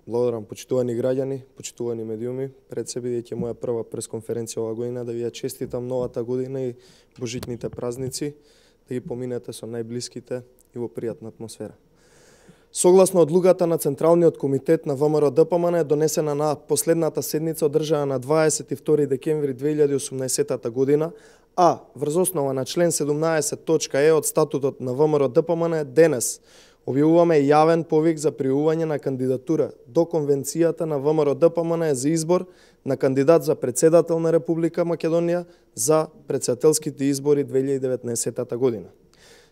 Благодарам, почитувани граѓани, почитувани медиуми. Пред се бидејќи моја прва пресконференција ова година, да ви ја честитам новата година и божитните празници, да ги поминете со најблиските и во пријатна атмосфера. Согласно одлуката на Централниот комитет на ВМРО-ДПМН, донесена на последната седница одржана на 22 декември 2018 година, а врз основа на член 17.е од статутот на ВМРО-ДПМН, денес објавуваме јавен повик за пријавување на кандидатура до Конвенцијата на ВМРО-ДПМН за избор на кандидат за председател на Република Македонија за председателските избори 2019 година.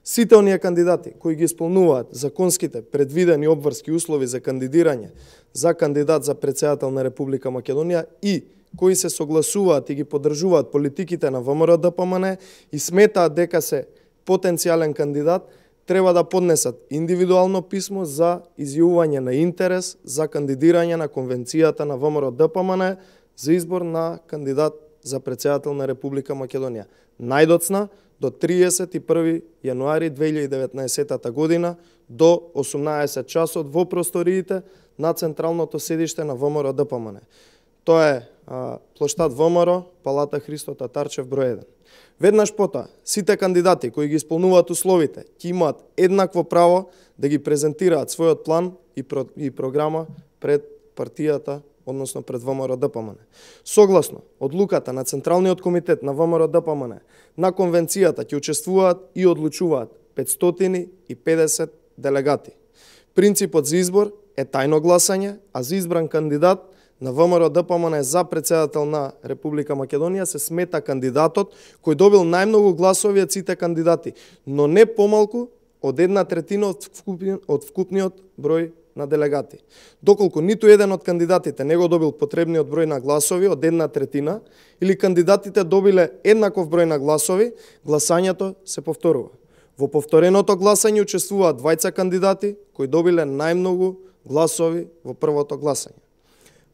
Сите оние кандидати кои ги исполнуваат законските предвидени обврски услови за кандидирање за кандидат за председател на Република Македонија и кои се согласуваат и ги поддржуваат политиките на ВМРО-ДПМН и сметаат дека се потенцијален кандидат, треба да поднесат индивидуално писмо за изјавување на интерес за кандидирање на Конвенцијата на ВМРО-ДПМН за избор на кандидат за председател на Република Македонија. Најдоцна до 31 јануари 2019 година до 18 часот во просториите на централното седиште на ВМРО-ДПМН. Тоа е плоштад ВМРО, Палата Христо Татарчев број 1. Веднаш потоа, сите кандидати кои ги исполнуваат условите ќе имаат еднакво право да ги презентираат својот план и програма пред партијата, односно пред ВМРО-ДПМН. Согласно одлуката на Централниот комитет на ВМРО-ДПМН, на Конвенцијата ќе учествуваат и одлучуваат 550 делегати. Принципот за избор е тајно гласање, а за избран кандидат на ВМРО-ДПМН за председател на Република Македонија се смета кандидатот кој добил најмногу гласови од сите кандидати, но не помалку од 1/3 од вкупниот број на делегати. Доколку ниту еден од кандидатите не го добил потребниот број на гласови од 1/3 или кандидатите добиле еднаков број на гласови, гласањето се повторува. Во повтореното гласање учествуваат двајца кандидати кои добиле најмногу гласови во првото гласање.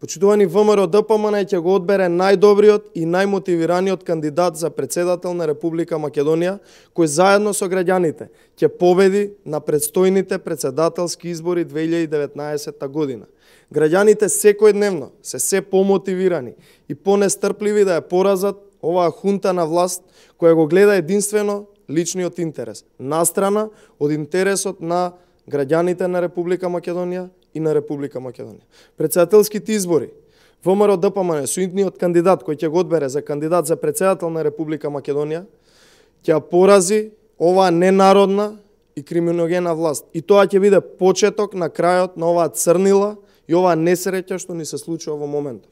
Почитувани, ВМРО-ДПМН ќе го одбере најдобриот и најмотивираниот кандидат за председател на Република Македонија, кој заедно со граѓаните ќе победи на предстојните председателски избори 2019 година. Граѓаните секојдневно се помотивирани и понестрпливи да ја поразат оваа хунта на власт која го гледа единствено личниот интерес, настрана од интересот на граѓаните на Република Македонија и на Република Македонија. Председателските избори ВМРО-ДПМН со идниот кандидат кој ќе го одбере за кандидат за председател на Република Македонија ќе порази оваа ненародна и криминогена власт. И тоа ќе биде почеток на крајот на оваа црнила и оваа несреќа што ни се случува во моментов.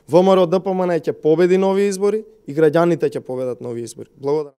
ВМРО-ДПМН ќе победи на овие избори и граѓаните ќе победат на овие избори. Благодарам.